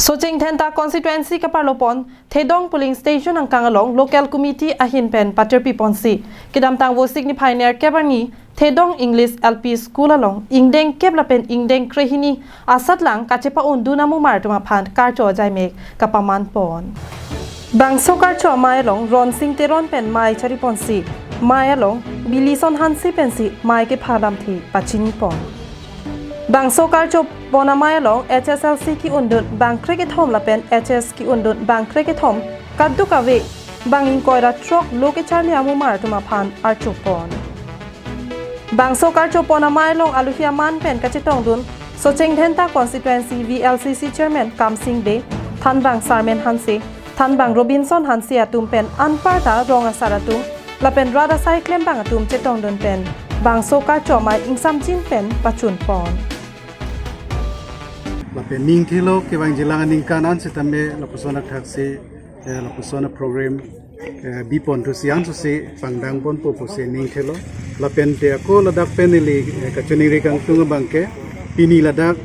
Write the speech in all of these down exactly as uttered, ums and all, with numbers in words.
Socheng Dhenta constituency kaparlopon Thedong polling station angkang along local committee ahin pen paterpi ponsi. Kedamtang Vosik niphai nerkep arni Thedong English L P School along ingdeng kep lapen ingdeng krehini asatlang kachepa-undun amumar atum aphan karcho ajaimek kapaman pon. Bangso karcho amei along Ronsing Teron pen mei chari ponsi, mei along Bilison Hanse pensi mei kepha lamthe pachini pon. Bangso karcho pon amei along H S L C ke-undun bang krekethom lapen H S ke-undun bang krekethom kadokave bang ingkoi ra throk lo kecharli amumar atum aphan archo pon. Bangso karcho pon amei along alohi aman pen kachetongdun Socheng Dhenta constituency V L C C chairman Kamsing Bey, thanbang Sarmen Hanse, thanbang Robinson Hanse atum pen anparta rong asar atum lapen rat asai klembang atum chetongdun pen bangso karcho amei ingsamjin pen pachun pon. Lapen ning thelo kevangjilang aningkan an sitame lapuson athaksi, eh, lapuson program, eh, bipon thusi an thusi pangdang ponpo pusi ning thelo. Lapen te ako ladak pen neli, eh, kachiningri kangtung abangke pini ladak,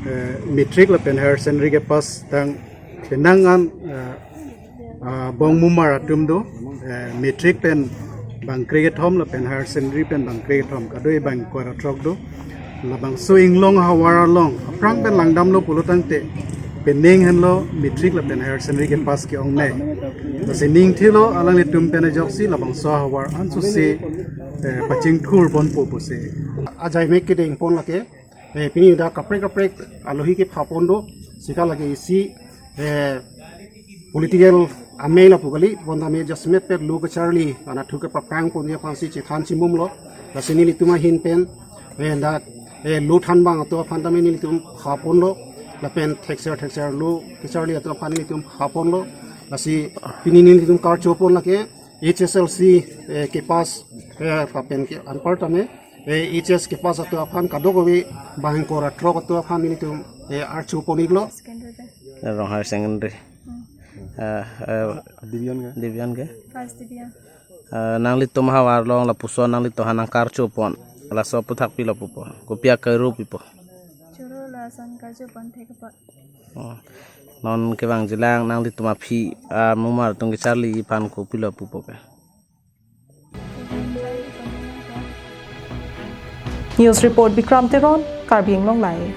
eh, matric lapen higher secondary kepass tang penang an, eh, ah, bong mumar atum do, eh, matric pen bang krekethom lapen higher secondary pen bang krekethom kado-i bang ingkoi ra throk do. Labangso inglong havar along aphrang pen langdamlo pulo tangte penang henlo matric lapen higher secondary kepass ke-ongnei. Lasi ning thelo alanglitum pen ajoksi labangso havar an thusi, eh, pachingthur ponpo pusi. Ajaimek kedeng pon lake, eh, pini dak kaprek kaprek alohi kepha pon do, sika lake isi, eh, political amei lapu kali, bonta me just met pet lo kecharli, anatthu kepaphrang ponji aphansi chethan chimumlo, lasi nelitum ahin pen, eh, dak, eh, lo thanbang atum aphan tame nelitum pha ponlo, lapen thekser thekser lo kecharli atum aphan nelitum pha ponlo, lasi pini nelitum karcho pon lake, H S L C, eh, kepass, eh, lapen ke anparta me, eh, H S kepass atum aphan kadokave bang ingkoi ra throk atum aphan nelitum, eh, archo pon-iklo. Secondary. Rong higher secondary. Hmm. Eh, eh, Division ke? Division ke? First division. Eh, nanglitum havar along lapuson nanglitum aphan nangkarcho pon. Laso aphuthak pilo pupo. Kopi akerui pipo. Choro lason karcho pon thek apot. Oh. Non kevangjilang nanglitum aphi, ah, mumar atum kecharli aphan kopilo pupo ke. News report Bikram Teron, Karbi Anglong Live.